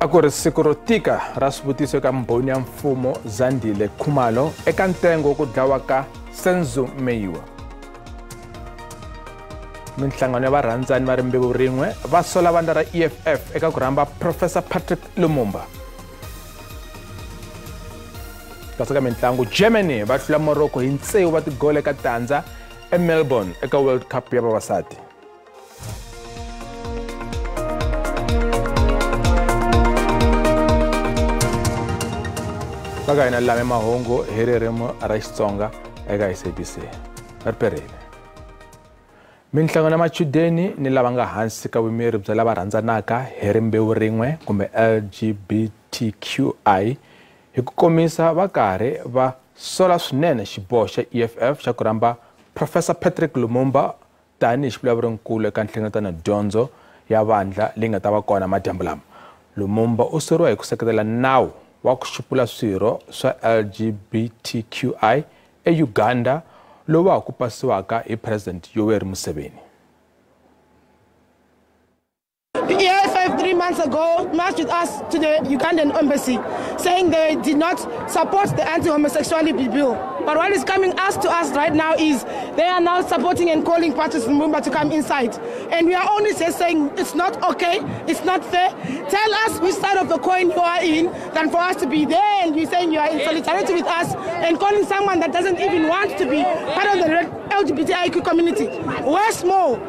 A ku ri siku ro tika ra swivutiso eka mbhoni ya mfumo Zandile Khumalo eka ntengo wa ku dlawa ka Senzo Meyiwa. Minhlangano ya varhandzani va rimbewu rin'we va sola vandla ra EFF eka ku rhamba Professor Patrick Lumumba. Kasi ka mintlangu, Germany va hlula Morocco hi 6 wa tigolo eka tandza eMelbourne eka World Cup ya vavasati. Va ka hina lame mahungu hi ririmi ra Xitsonga eka SABC. Ri perile. Minhlangano ya machudeni ni lava nga hansi ka vumiri bya lava rhandzanaka hi rimbewu rin'we kumbe LGBTQI hi ku komisa va karhi va sola swinene xiboho xa EFF xa ku rhamba Professor Patrick Lumumba tanihi xivulavurinkulu eka nhlengeletano dyondzo ya vandla leyi nga ta va kona madyambu lama. Lumumba u soriwa hi ku seketela nawu wa ku xupula swirho swa LGBTQI eUganda lowu wa ha ku pasiwaka hi President Yoweri Museveni. The EFF 3 months ago marched with us to the Ugandan embassy, saying they did not support the anti-homosexuality bill. But what is coming to us right now is they are now supporting and calling Patrice Lumumba to come inside. And we are only just saying it's not okay, it's not fair. Tell us which side of the coin you are in, than for us to be there and you're saying you are in solidarity with us and calling someone that doesn't even want to be part of the LGBTIQ community. Worse more,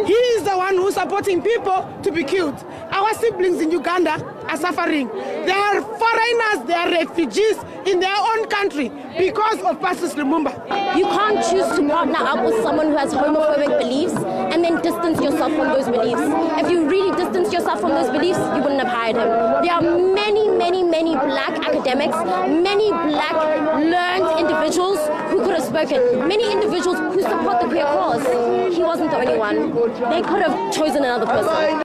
he is the one who's supporting people to be killed. Our siblings in Uganda are suffering. They are foreigners, they are refugees in their own country because of Patrice Lumumba. You can't choose to partner up with someone who has homophobic beliefs and then distance yourself from those beliefs. If you really distance yourself from those beliefs, you wouldn't have hired him. There are many, many, many black academics, many black learned individuals who could have spoken, many individuals who support the queer cause. He wasn't the only one. They could have chosen another person.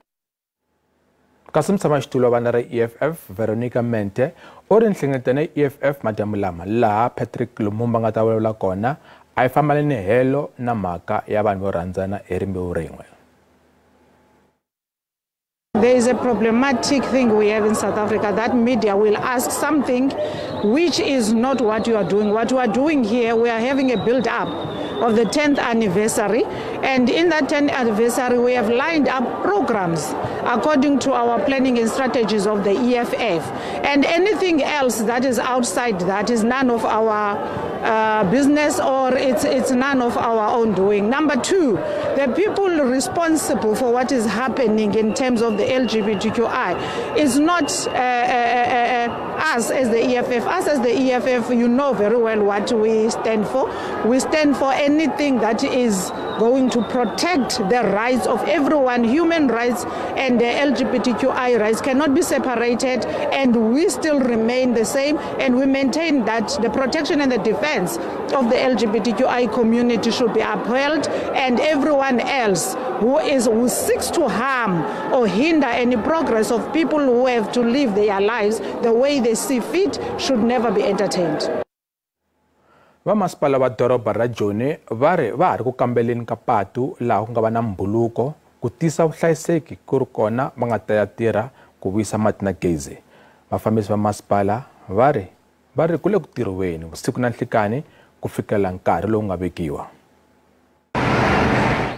Kasi mutshamaxitulu wa vandla ra EFF Veronica Mente u ri nhlengeletano ya EFF madyambu lama laha Patrick Lumumba nga ta vulavula kona a yi fambelani helo na mhaka ya vanhu vo rhandzana hi rimbewu rin'we. There is a problematic thing we have in South Africa that media will ask something which is not what you are doing. What we are doing here, we are having a build-up of the 10th anniversary, and in that 10th anniversary we have lined up programs according to our planning and strategies of the EFF, and anything else that is outside that is none of our business, or it's none of our own doing. Number two, the people responsible for what is happening in terms of the LGBTQI is not us as the EFF. Us as the EFF, you know very well what we stand for. We stand for anything that is going to protect the rights of everyone. Human rights and the LGBTQI rights cannot be separated, and we still remain the same, and we maintain that the protection and the defense of the LGBTQI community should be upheld, and everyone else who seeks to harm or hinder any progress of people who have to live their lives the way they see fit should never be entertained. Vamasipala va doroba ra Joni va ri va ha ri ku kambeleni ka patu laha ku nga va na mbhuluko ku tisa vuhlayiseki ku ri kona va nga ta ya tirha ku vuyisa mati na gezi. Vafambisi va masipala va ri ku le ku tirhiweni vusiku na nhlikani ku fikela nkarhi lowu nga vekiwa.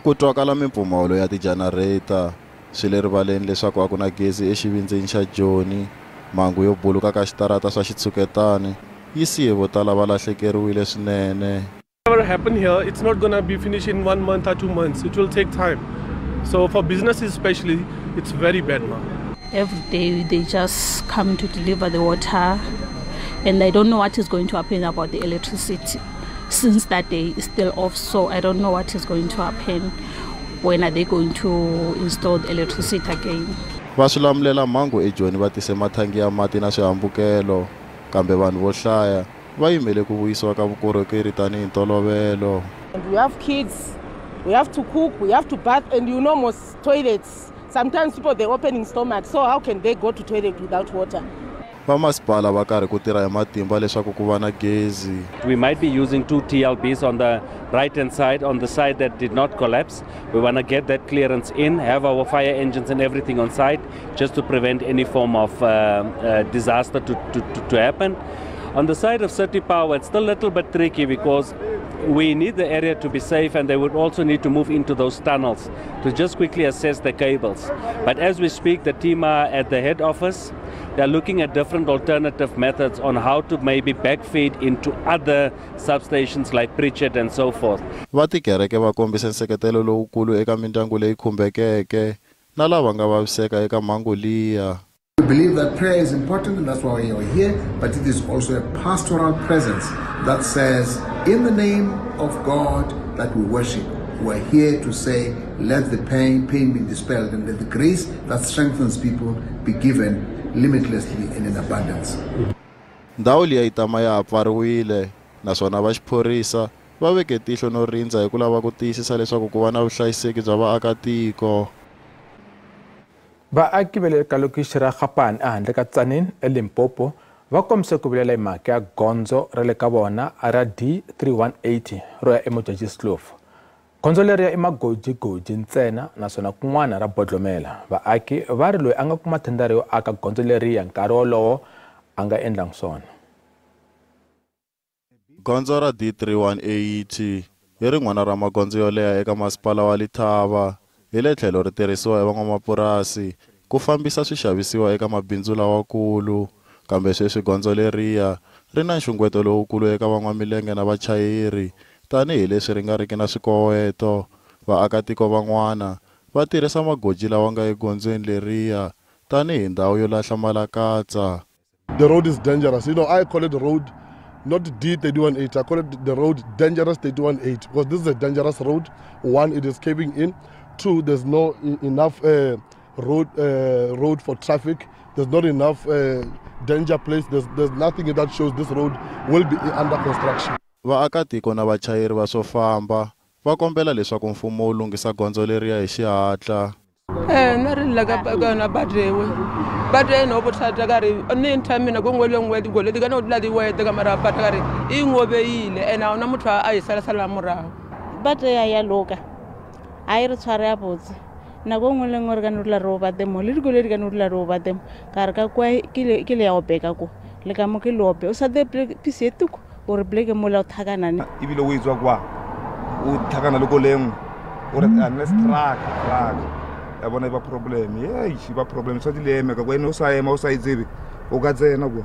Ku twakala mimpfumawulo ya tijanareta swi le rivaleni leswaku a ku na gezi exivindzini xa Joni. Mhangu yo buluka ka xitarata swa xitshuketani yi siye vo tala va lahlekeriwile swinene. Whatever happened here, it's not gonna be finished in 1 month or 2 months. It will take time. So for businesses especially, it's very bad now. Every day they just come to deliver the water, and I don't know what is going to happen about the electricity. Since that day is still off, so I don't know what is going to happen. When are they going to install the electricity again? Va swilamulela mhangu eJoni va tise mathangi ya mati na swihambukelo, kambe vanhu vo hlaya va yimele ku vuyisiwa ka vukorhokeri tanihi ntolovelo. And we have kids, we have to cook, we have to bath, and you know most toilets, sometimes people they're opening stomach, so how can they go to toilet without water? Vamasipala va karhi ku tirha hi matimba leswaku ku va na gezi. We might be using 2 TLBs on the right hand side, on the side that did not collapse. We want to get that clearance in, have our fire engines and everything on site, just to prevent any form of disaster to happen. On the side of City Power, it's still a little bit tricky because we need the area to be safe, and they would also need to move into those tunnels to just quickly assess the cables. But as we speak, the team are at the head office. They're looking at different alternative methods on how to maybe backfeed into other substations like Pritchard and so forth. Va tikereke va kombise nseketelo lowukulu eka mindyangu leyi khumbekeke na lava nga vaviseka eka mhangu liya. We believe that prayer is important, and that's why we are here, but it is also a pastoral presence that says, in the name of God that we worship, we are here to say, let the pain be dispelled, and let the grace that strengthens people be given limitlessly and in abundance. Ndhawu liya yi tama ya ha pfariwile, naswona va xiphorisa va veke tihlo no rindza hi ku lava ku tiyisisa leswaku ku va na vuhlayiseki bya vaakatiko. Vaaki va le ka lokixi ra Gapane ehandle ka Tzaneen eLimpopo va kombise ku vilela hi mhaka ya gondzo ra le ka vona ra D3180 ro ya eModjadjiskloof. Gondzo leriya i magojigoji ntsena naswona kun'wana ra bodlomela. Vaaki va ri loyi a nga kuma thendara yo aka gondzo leriya nkarhi wolowo a nga endlangi swona. Gondzo ra D3180 hi rin'wana ra magondzo yo leha eka masipala wa Letaba. Hi le tlhelo ri tirhisiwa hi van'wamapurasi ku fambisa swixavisiwa eka mabindzu lawakulu, kambe sweswi gondzo leriya ri na nxungeto lowukulu eka van'wamilenge na vachayeri tanihileswi ri nga riki na swikoweto. Vaakatiko van'wana va tirhisa magoji lawa nga egondzweni leriya tanihi ndhawu yo lahla malakatsa. The road is dangerous. You know, I call it the road not D318, I call it the road dangerous 318, because this is a dangerous road. One, it is caving in. Two, there's no enough road for traffic. There's not enough danger place. There's nothing that shows this road will be under construction. Vaakatiko na vachayeri va swo famba va kombela leswaku mfumo wu lunghisa gondzo leriya hi xihatla. Nna re lla ka yona batewe. Bate no bothata ka re nne ntho ya mina ko nngwe le nngwe dikoloi di ka no dula di wete ka mara pata ka re e ngobeile ene ha hona motho a e salasala morago. Bate ya loka. A e re tshware ya botse. Nako nngwe le nngwe re ka no dula re o bate mo le dikoloi di ka no dula re o bate mo. Ka re ka kwa ke le ya opeka ko. Le ka mo ke lope. O sa de pisi e tuku o re bleke mola o thakanane. Ebile o etswa kwa o thakana le koleng o re unless truck ya bona e ba problem. Eish, ba problem tshwanetse le eme ka wena o sa ema o sa itsebe o ka tsena kwa.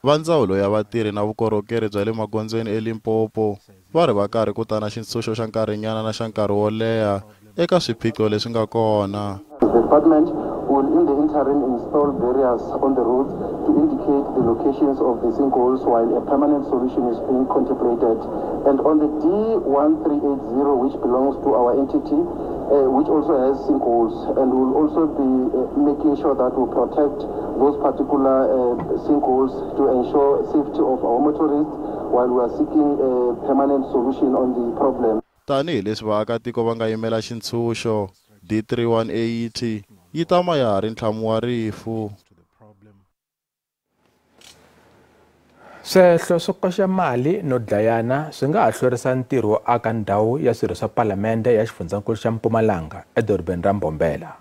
Va ndzawulo ya vatirhi na vukorhokeri bya le magondzweni eLimpopo va ri va karhi ku ta na xitshunxo xa nkarhinyana na xa nkarhi wo leha eka swiphiqo leswi nga kona. The department will in the interim install barriers on the roads to indicate the locations of the sinkholes while a permanent solution is being contemplated. And on the D1380, which belongs to our entity, which also has sinkholes, and we'll also be making sure that we protect those particular sinkholes to ensure safety of our motorists while we are seeking a permanent solution on the problem. Tanihi leswi vaakatiko va nga yimela xitshunxo, D3180 yi tama ya ha ri ntlhamu wa rifu. Swehlo swo koxa mali no dlayana swi nga ha hlwerisa ntirho wo aka ndhawu ya swirho swa palamende ya xifundzankulu xa Mpumalanga edorobeni ra Mbombela.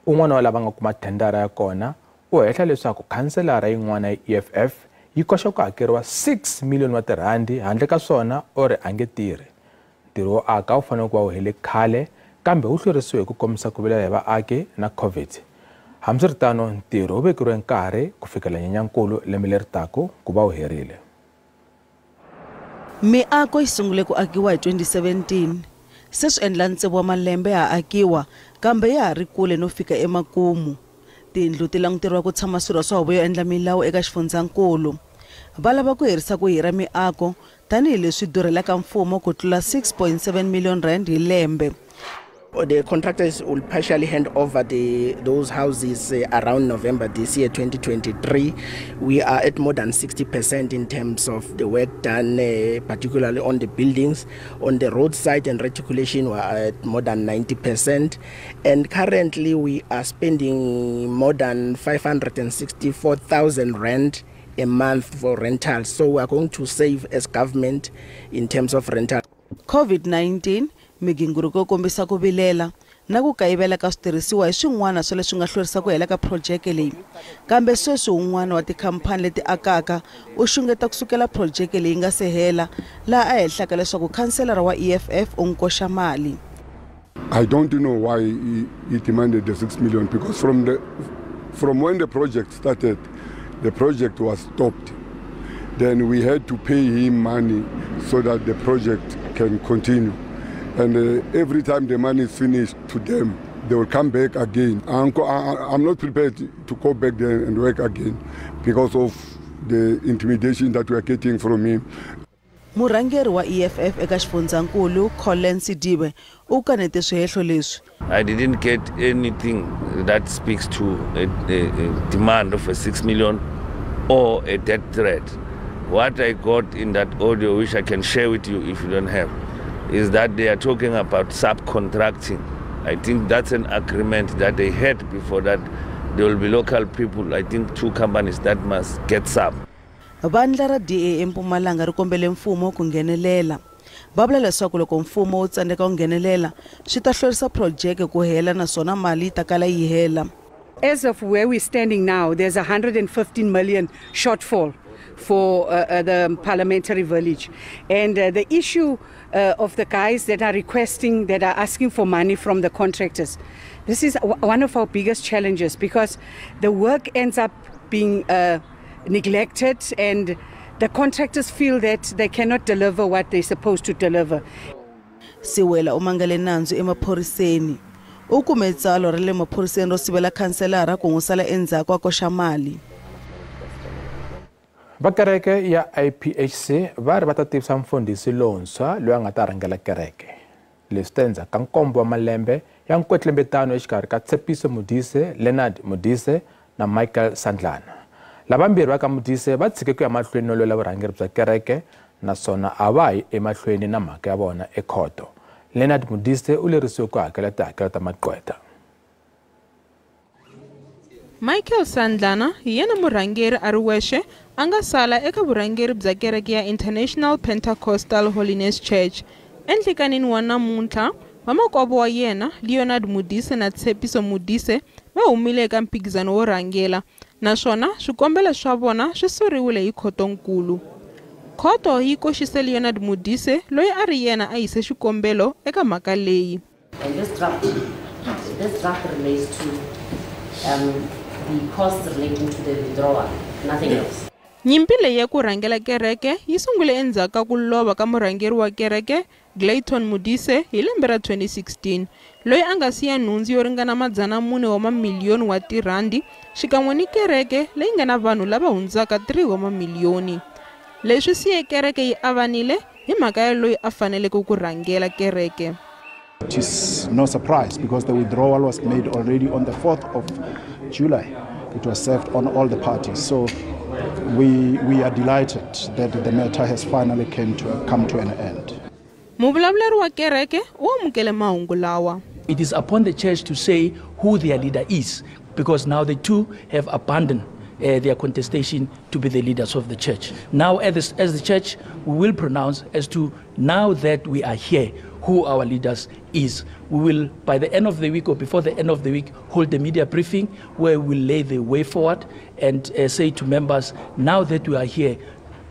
Un'wana wa lava nga kuma thendara ya kona u hehla leswaku khanselara yin'wana ya EFF yi koxa ku hakeriwa 6 miliyoni wa tirhandi handle ka swona u ri a nge tirhi. Ntirho wo aka wu fanele ku va wu hele khale kambe wu hlwerisiwe hi ku kombisa ku vilela hi vaaki na COVID. Hambiswiritano, ntirho wu vekeriwe nkarhi ku fikela Nyenyankulu lembe leri taka ku va wu herile. Miako yi sungule ku akiwa hi 2017. Se swi endla tsevu wa malembe ya akiwa kambe ya ha ri kule no fika emakumu. Tindlu ti languteriwa ku tshama swirho swa huvo yo endla milawu eka xifundzankulu. Va lava ku herisa ku hira miako tanihileswi durhelaka mfumo ku tlula 6.7 million rand hi lembe. The contractors will partially hand over those houses around November this year, 2023. We are at more than 60% in terms of the work done, particularly on the buildings. On the roadside and reticulation, we are at more than 90%. And currently, we are spending more than 564,000 rand a month for rental. So we are going to save as government in terms of rental. COVID-19 migingiriko yo kombisa ku vilela na ku kayivela ka switirhisiwa hi swin'wana swa leswi nga hlwerisa ku hela ka phurojeke leyi. Kambe sweswi wun'wana wa tikhamphani leti akaka u xungeta ku sukela phurojeke leyi nga se hela, laha a hehlaka leswaku khanselara wa EFF u n'wi koxa mali. I don't know why he demanded the 6 million, because from when the project started, the project was stopped. Then we had to pay him money so that the project can continue. And every time the money is finished to them, they will come back again. I'm not prepared to go back there and work again because of the intimidation that we are getting from him. Murhangeri wa EFF eka xifundzankulu Colin Sidibe u kanete swihehlo leswi. I didn't get anything that speaks to a demand of a 6 million or a death threat. What I got in that audio, which I can share with you if you don't have, is that they are talking about subcontracting. I think that's an agreement that they had before, that there will be local people, I think 2 companies that must get sub. Vandla ra DA eMpumalanga ri kombele mfumo ku nghenelela. Va vula leswaku loko mfumo wu tsandzeka ku nghenelela, swi ta hlwerisa phurojeke ku hela naswona mali yi ta kala yi hela. As of where we're standing now, there's 115 million shortfall for the parliamentary village. And the issue of the guys that are requesting, that are asking for money from the contractors, this is one of our biggest challenges, because the work ends up being neglected and the contractors feel that they cannot deliver what they're supposed to deliver. Siwela u mangale nandzu emaphoriseni. U kume tsalwa ra le maphoriseni ro sivela khanselara ku n'wi sala endzhaku a koxa mali. Va kereke ya IPHC va ri va ta tivisa mfundhisi lontshwa loyi a nga ta rhangela kereke. Leswi ta endzhaku ka nkombo wa malembe ya nkwetlembetano exikarhi ka Tshepiso Modise, Leonard Modise na Michael Sandlana. Lavambirhi va ka Modise va tshike ku ya mahlweni no lwela vurhangeri bya kereke naswona a va yi emahlweni na mhaka ya vona ekhoto. Leonard Modise u lerisiwe ku hakela tihakelo ta maqweta. Michael Sandlana hi yena murhangeri a ri wexe a nga sala eka vurhangeri bya kereke ya International Pentecostal Holiness Church. Enhlekanini wa namuntlha, vamakwavo wa yena Leonard Modise na Tshepiso Modise va humile eka mphikizano wo rhangela, naswona swikombelo swa vona swi suriwile hi khotonkulu. Khoto yi koxise Leonard Modise loyi a ri yena a yise xikombelo eka mhaka leyi. And this draft relates to the costs relating to the withdrawal, nothing else. Nyimpi leyi ya ku rhangela kereke yi sungule endzhaku ka ku lova ka murhangeri wa kereke Glayton Modise hi lembe ra 2016, loyi a nga siya nhundzu yo ringana 400 wa mamiliyoni wa tirhandi xikan'we ni kereke leyi nga na vanhu lava hundzaka 3 wa mamiliyoni. Leswi siye kereke yi avanile hi mhaka ya loyi a faneleke ku rhangela kereke. It is no surprise because the withdrawal was made already on the 4th of July. It was served on all the parties. So we are delighted that the matter has finally come to an end. Muvulavuleri wa kereke u amukele mahungu lawa. It is upon the church to say who their leader is, because now the two have abandoned their contestation to be the leaders of the church. Now as the church, we will pronounce as to, now that we are here, who our leaders is. We will, by the end of the week or before the end of the week, hold the media briefing where we will lay the way forward and say to members, now that we are here,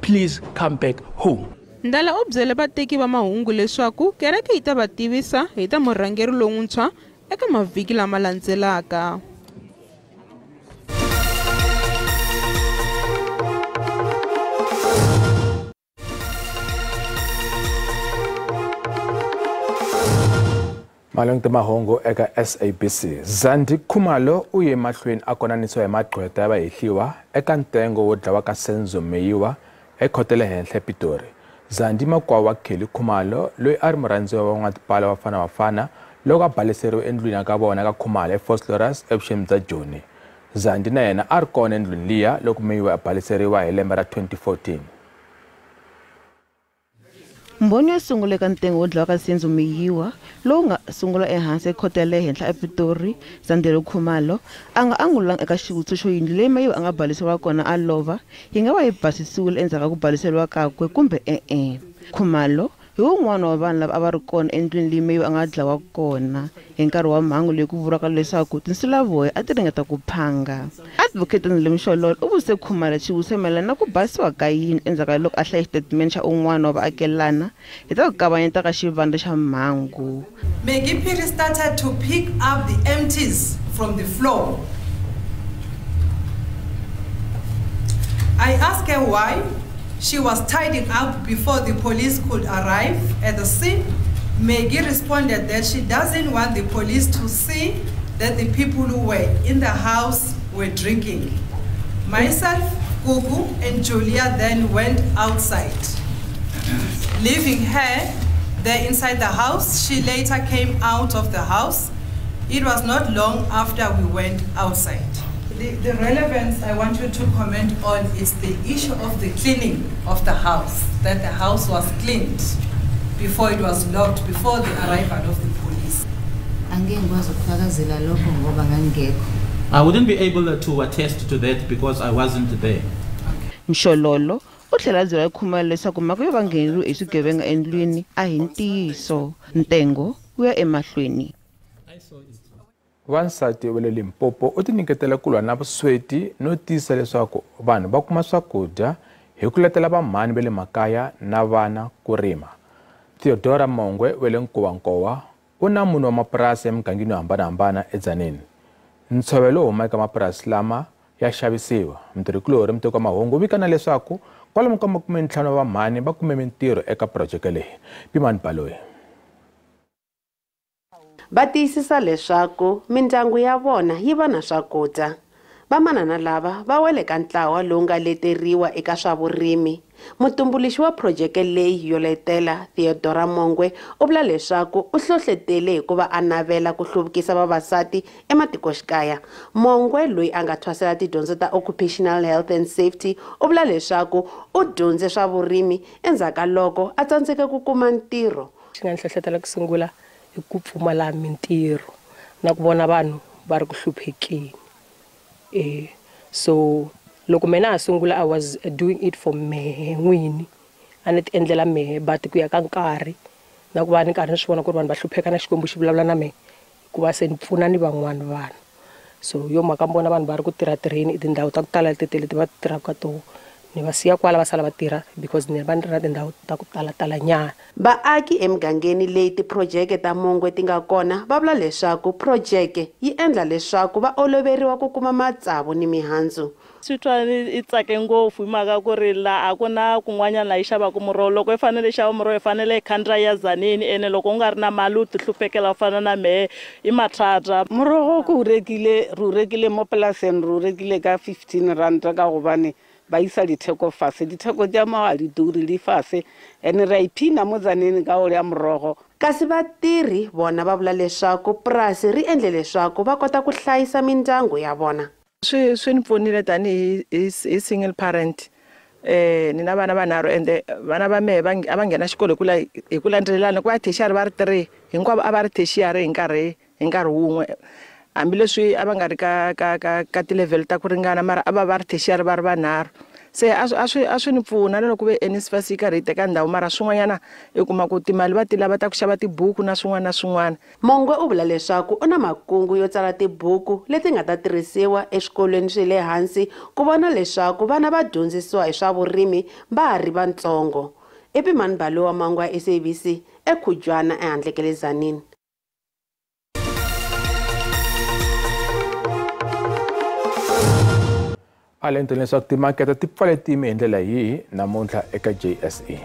please come back home. Ndala u byele vateki va mahungu leswaku kereke yi ta va tivisa hi ta murhangeri lowuntshwa eka mavhiki lama landzelaka. Malongo mahungu eka SABC. Zandi Khumalo u ye mahlweni a konanisiwa hi magqweta ya vahehliwa eka ntengo wo dlawa ka Senzo Meyiwa ekhoto le henhla ePitori. Zandi makwavo wa Kelly Khumalo loyi a ri murhandziwa wa n'watipala Bafana Bafana loko a baleseriwe endlwini ya ka vona ka Khumalo eVosloorus evuxeni bya Joni. Zandi na yena a ri kona endlwini liya loko Meyiwa a baleseriwa hi lembe ra 2014. Mbhoni yo sungula eka ntengo wo dlawa ka Senzo Meyiwa lowu nga sungula ehansi ekhoto ya le henhla ePitori, Zandile Khumalo a nga angulanga eka xivutiso xo yindlu leyi Meyiwa a nga baleseriwa kona a lova yi nga va yi basisiwile endzhaku ka ku baleseriwa kakwe kumbe e-e. Khumalo hi wun'wana wa vanhu lava a va ri kona endlwini leyi Meyiwa a nga dlawa kona hi nkarhi wa mhangu leyi ku vuriwaka leswaku tinsulavoya a ti ringeta ku phanga. Advocate Ndile Mshololo u vutise Khumalo xivutiso mayelana na ku basiwa ka yindlu endzhaku ka loko a hlaye xitatimende xa un'wana wa vaakelana hi ta ku kavanyeta ka xivandla xa mhangu. Maggie Phiri started to pick up the empties from the floor. I asked her why she was tidying up before the police could arrive at the scene. Maggie responded that she doesn't want the police to see that the people who were in the house were drinking. Myself, Gugu, and Julia then went outside. Leaving her there inside the house, she later came out of the house. It was not long after we went outside. The relevance I want you to comment on is the issue of the cleaning of the house, that the house was cleaned before it was locked, before the arrival of the police. I wouldn't be able to attest to that because I wasn't there. Mshololo u tlhela a byela Khumalo leswaku mhaka yo va ngheneriwe hi swigevenga endlwini a hi ntiyiso. Ntengo wu ya emahlweni. Wansati wa le Limpopo u tinyiketela ku lwa na vusweti no tiyisisa leswaku vanhu va kuma swakudya hi ku letela vamhani va le makaya na vana ku rima. Theodora Mongwe wa le Nkowankowa u na munhu wa mapurasi emigangeni yo hambanahambana eDzaneni. Ntshovelo wo huma eka mapurasi lama ya xavisiwa. Mutirhikulorhi Muteki wa Mahungu u vika na leswaku kwalomu ka 50 wa vamhani va kume mintirho eka phurojeke leyi. Pimani Baloyi. Va tiyisisa leswaku mindyangu ya vona yi va na swakudya. Vamanana lava va wele ka ntlawa lowu nga leteriwa eka swa vurimi. Mutumbuluxi wa phurojeke leyi yo letela, Theodora Mongwe, u vula leswaku u hlohletele hikuva a navela ku hluvukisa vavasati ematikoxikaya. Mongwe, loyi a nga thwasela tidyondzo ta Occupational Health and Safety, u vula leswaku u dyondze swa vurimi endzhaku ka loko a tsandzeke ku kuma ntirho. Xi nga ni hlohletela ku sungula i ku pfumala mintirho na ku vona vanhu va ri ku hluphekeni. So loko mina a sungula I was doing it for mehe n'wini, a ni ti endlela mehe, but ku ya ka nkarhi na ku va ni karhi ni swi vona ku ri vanhu va hlupheka na Xikwembu xi vulavula na mehe hikuva se ni pfuna ni van'wana vanhu. So yo mhaka ni vona vanhu va ri ku tirha-tirheni tindhawu ta ku tala leti leti va tirhaka ka toho, ni va siya kwala va sala va tirha because ni va ni ri na tindhawu ta ku talatala nyana. Vaaki emigangeni leyi tiphurojeke ta Mongwe ti nga kona va vula leswaku phurojeke yi endla leswaku va oloveriwa ku kuma matsavu ni mihandzu. Swi twa i tsake ngopfu hi mhaka ku ri la a ku na kun'wanyana laha yi xavaka muroho. Loko i fanele i xava muroho i fanele i khandziya ya Tzaneen, ene loko u nga ri na mali u ti hluphekela ku fana na mehe i mathata. Moroho ku wu rekile, re wu rekile mo polaseng, re wu rekile ka 15 rand ka gobane ba isa ditheko fase, ditheko tša mo ga di turi di fase, ene re a iphina mo Tzaneen ka ole ya morogo. Kasi vatirhi vona va vula leswaku purasi ri endle leswaku va kota ku hlayisa mindyangu ya vona. Swi ni pfunile tanihi hi single parent. Ni na vana vanharhu ende vana va mehe a va nghena xikolo hi ku landzelelana, ku va tertiary va ri 3, hinkwavo a va ri tertiary hi nkarhi wun'we. Hambileswi a va nga ri ka ti-level ta ku ringana, mara a va va ri tertiary va ri vanharhu. Se a swi ni pfuna na loko ve NSFAS yi karhi yi teka ndhawu, mara swin'wanyana i kuma ku timali va ti lava ta ku xava tibuku na swin'wana na swin'wana. Mongwe u vula leswaku u na makungu yo tsala tibuku leti nga ta tirhisiwa eswikolweni swa le hansi ku vona leswaku vana va dyondzisiwa hi swa vurimi va ha ri vatsongo. Epimani Baloyi wa Mangwa, SABC, eKhujwana ehandle ka le Tzaneen. A leswaku timakete ti pfale timi hi ndlela yihi namuntlha eka JSE.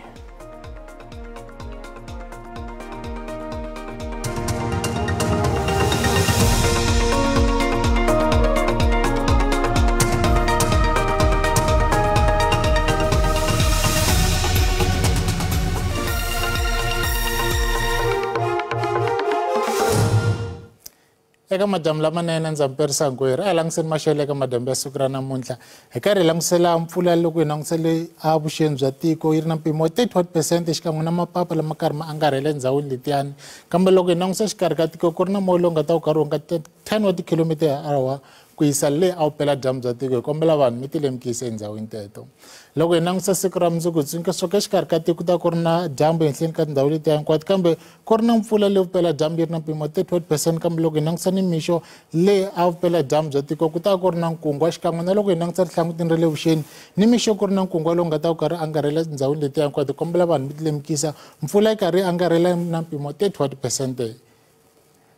Eka madyambu lamanene ndza mperisa hinkwerhu. A hi langutiseni maxelo eka madyambu ya siku ra namuntlha. Hi karhi hi langutisela mpfula loko hi langutisele evuxeni bya tiko yi ri na mpimo wa 31% xikan'we na mapapa lama karhi ma angarhela endhawini letiyani. Kambe loko hi langutisa xikarhi ka tiko ku ri na moya lowu nga ta wu karhi wu nga 10 wa tikhilomitara hi awara ku yisa le a vupela dyambu bya tiko. Hi kombela vanhu mi ti lemukisa endhawini teto. Loko hi langutisa siku ra mundzuku hi tsundzuka leswaku exikarhi ka tiko ku ta ku ri na dyambu ehenhleni ka tindhawu letiya hinkwato, kambe ku ri na mpfula le vupela dyambu yi ri na mpimo wa 31%. Kambe loko hi langutisa nimixo le a vupela dyambu bya tiko ku ta ku ri na nkungwa, xikan'we na loko hi langutisa rihlangutini ra le vuxeni nimixo ku ri na nkungwa lowu nga ta wu karhi angarhela tindhawini letiya hinkwato. Hi kombela vanhu mi ti lemukisa, mpfula yi karhi yi angarhela na mpimo wa 31%.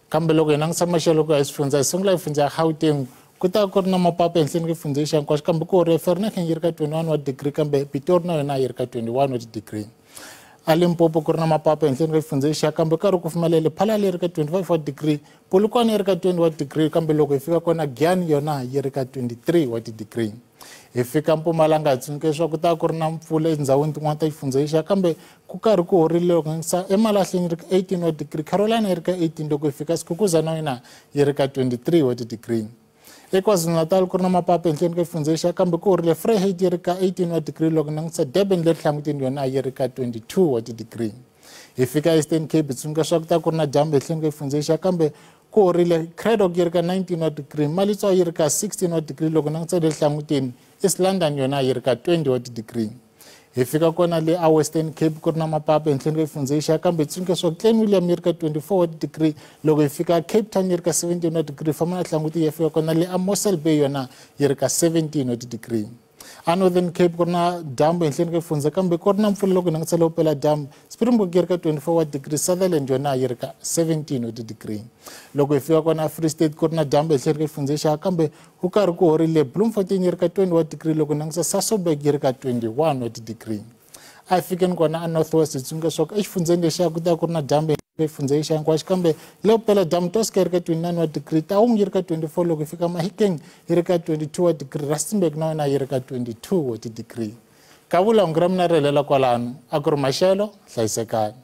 Kambe loko hi langutisa maxelo ku ya hi swifundza, hi sungula hi fundza ya Gauteng, ku ta ku ri na mapapa ehenhleni ka xifundza xa hinkwaxo, kambe ku ri Vereeniging yi ri ka 21 wa degree, kambe Pitori na yona yi ri ka 21 wa degree. A Limpopo ku ri na mapapa ehenhleni ka xifundza xa, kambe ka ri ku pfumelele Phalala yi ri ka 25 wa degree, Polokwane yi ri ka 20 wa degree, kambe loko hi fika kona Giyani yona yi ri ka 23 wa degree. Hi fika Mpumalanga hi tsundzuka leswaku ku ta ku ri na mpfula etindhawini tin'wana ta xifundza lexiya, kambe ku karhi ku horile loko ngisa eMalahleni yi ri ka 18 wa degree, Carolina yi ri ka 18, loko hi fika Sekhukhuzana yona yi ri ka 23 wa degree. eKwaZulu-Natal ku ri na mapapa ehenhleni ka xifundza lexiya, kambe ku horile Vryheid yi ri ka 18 wa degree, loko langutisa Durban leri hlangutini yona yi ri ka 22 wa degree. Hi fika Eastern Cape hi tsundzuka leswaku ta ku ri na dyambu ehenhleni ka xifundza lexiya, kambe ku horile Cradock yi ri ka 19 wa degree, Malitswa yi ri ka 16 wa degree, loko langutisa le hlangutini East London yona yi ri ka 20 wa degree. Hi fika kona le a Western Cape ku ri na mapapa ehenhleni ka xifundza lexiya, kambe tsundzuka leswaku Klein William yi ri ka 24 wa degree, loko hi fika Cape Town yi ri ka 17 wa degree, famba na hlanguti yi fika kona le a Mossel Bay yona yi ri ka 17 wa degree. A Northern Cape ku ri na dyambu ehenhleni ka xifundza, kambe ku ri na mpfula loko hi langutisa le vupela dyambu, Springbok yi ri ka 24 wa degree, Sutherland yona yi ri ka 17 wa degree. Loko hi fika kona Free State ku ri na dyambu ehenhleni ka xifundza lexiya, kambe ku karhi ku horile Bloemfontein yi ri ka 20 wa degree, loko hi langutisa Sasolburg yi ri ka 21 wa degree. A hi fikeni kona a North West hi tsundzuka leswaku exifundzeni lexiya ku ta ku ri na dyambu xifundza lexiya hinkwaxo, kambe le vupela dyambu Toska yi ri ka 29 wa degree, Taung yi ri ka 24, loko hi fika Mahikeng yi ri ka 22 wa degree, Rustenburg na yona yi ri ka 22 wa degree. Kavula hungu ra mina ri helela kwalano, a ku ri maxelo, hlayisekani.